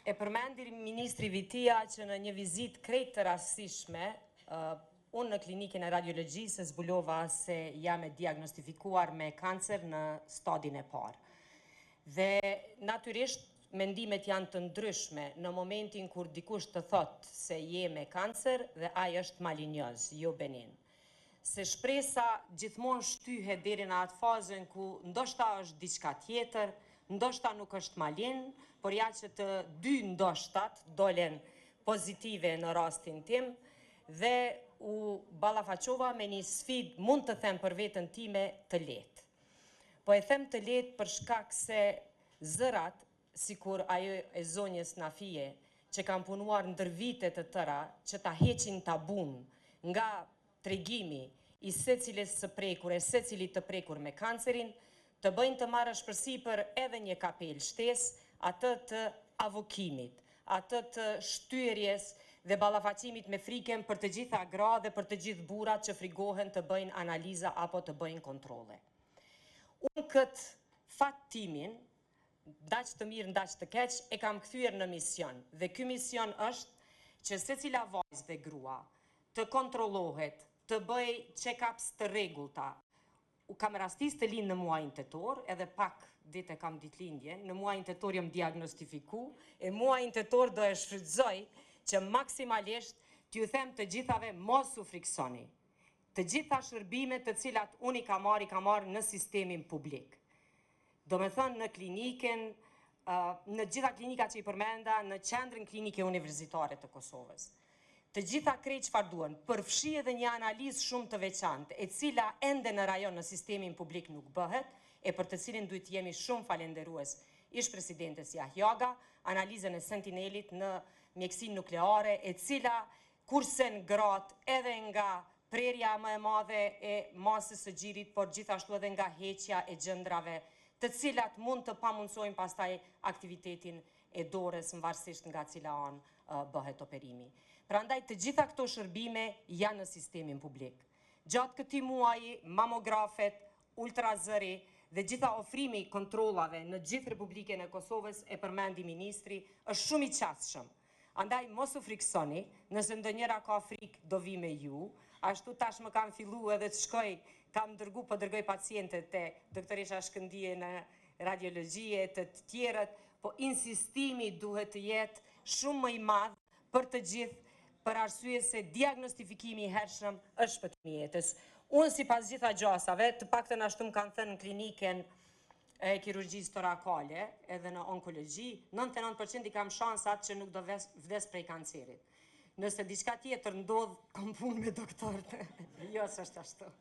E përmendi ministri Vitia që në një vizitë krejt të rastësishme, unë në klinikën e radiologjisë zbulova se jam e diagnostifikuar me kancer në stadin e parë. Dhe natyrisht mendimet janë të ndryshme në momentin kur dikush të thotë se je me kancer dhe ai është malinjoz, jo benin. Se shpresa gjithmonë shtyhet deri në atë fazën ku ndoshta është diçka tjetër, ndoshta nuk është malin, por ja që të dy ndoshtat dolen pozitive në rastin tim dhe u ballafaqova me një sfidë, mund të them për veten time, të lehtë. Po e them të lehtë për shkak se zërat, sikur ajo e zonjës Nafije, që kanë punuar ndër vite të tëra që ta heqin tabun nga tregimi i secilës së prekur e secilit të prekur me kancerin, të bëjnë të marrësh përsipër edhe një kapelë shtesë, atë të avokimit, atë të shtyerjes dhe ballafaqimit me frikën për të gjitha gra dhe për të gjithë burrat që frigohen të bëjnë analiza apo të bëjnë kontrolle. Unë këtë fat timin, n'daç të mirë, n'daç të keq, e kam kthyer në mision dhe ky mision është që secila vajzë dhe grua të kontrollohet, të bëjë check-ups të rregullta. U kam rastis të lind në muajin tetor, edhe pak ditë e kam ditëlindjen, në muajin tetor jam diagnostifiku, e muajin tetor do e shfrytëzoj që maksimalisht t'ju them të gjithave mos u friksoni. Të gjitha shërbimet të cilat unë i kam marrë, i kam marrë në sistemin publik. Do me thënë në kliniken, në gjitha klinikat që i përmenda, në qendrën klinike universitare të Kosovës. Të gjitha krejt çfarë duhen, përfshi edhe një analizë shumë të veçantë, e cila ende në rajon në sistemin publik nuk bëhet, e për të cilin duhet të jemi shumë falenderues ish presidentes Jahjaga, analizën e Sentinelit në mjekësinë nukleare, e cila kursen gratë edhe nga prerja më e madhe e masës së gjirit, por gjithashtu edhe nga heqja e gjëndrave, të cilat mund të pamundësojnë pastaj aktivitetin e dorës varësisht nga cila anë bëhet operimi. Prandaj të gjitha këto shërbime janë në sistemin publik. Gjatë këtij muaji, mamografet, ultrazëri dhe gjitha ofrimi i kontrollave në gjithë Republikën e Kosovës e përmendi ministri, është shumë i qasshëm. Andaj mos u friksoni, nëse ndonjëra ka frikë do vi me ju, ashtu tash më kam fillu edhe të shkoj, kam dërgu, po dërgoj pacientet te doktoresha Shkëndije në radiologji e të tjerët, po insistimi duhet të jetë shumë më i madh për të gjithë, për arsye se diagnostifikimi i hershëm është shpëtimi i jetës. Unë sipas gjitha gjasave, të paktën ashtu më kanë thënë në kliniken e kirurgjisë torakale edhe në onkologji, 99% i kam shansat që nuk do ves, vdes prej kancerit. Nëse diçka tjetër ndodh, kam punë me doktor. jo, s'është ashtu.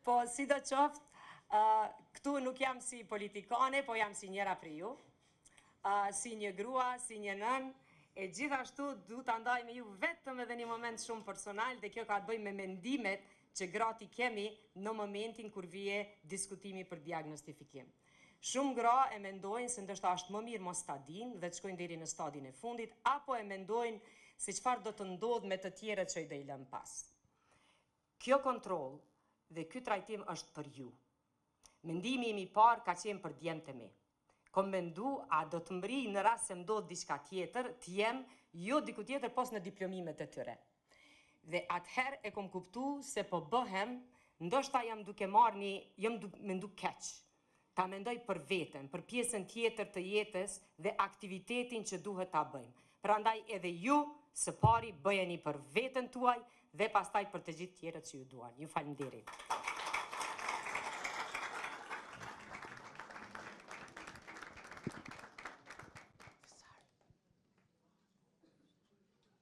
Po, si do qoftë, uh, këtu nuk jam si politikane, po jam si njëra prej ju, uh, si një grua, si një nënë, e gjithashtu du të ndaj me ju vetëm edhe një moment shumë personal dhe kjo ka të bëjë me mendimet që gratë i kemi në momentin kur vije diskutimi për diagnostifikim. Shumë gra e mendojnë se ndoshta është më mirë mos ta dinë dhe të shkojnë deri në stadin e fundit, apo e mendojnë se çfarë do të ndodhë me të tjerët që i do i lënë pas. Kjo kontroll dhe ky trajtim është për ju. Mendimi im i parë ka qenë për djemtë e mi. Kom mendu, a do të mbri në rast se ndodh diçka tjetër, të jem jo diku tjetër pos në diplomimet e tyre. Dhe atëherë e kom kuptu se po bëhem, ndoshta jam duke marrë një, jam duke mendu keq. Ta mendoj për veten, për pjesën tjetër të jetës dhe aktivitetin që duhet ta bëjmë. Prandaj edhe ju së pari bëjeni për veten tuaj dhe pastaj për të gjithë tjerët që ju duan. Ju faleminderit.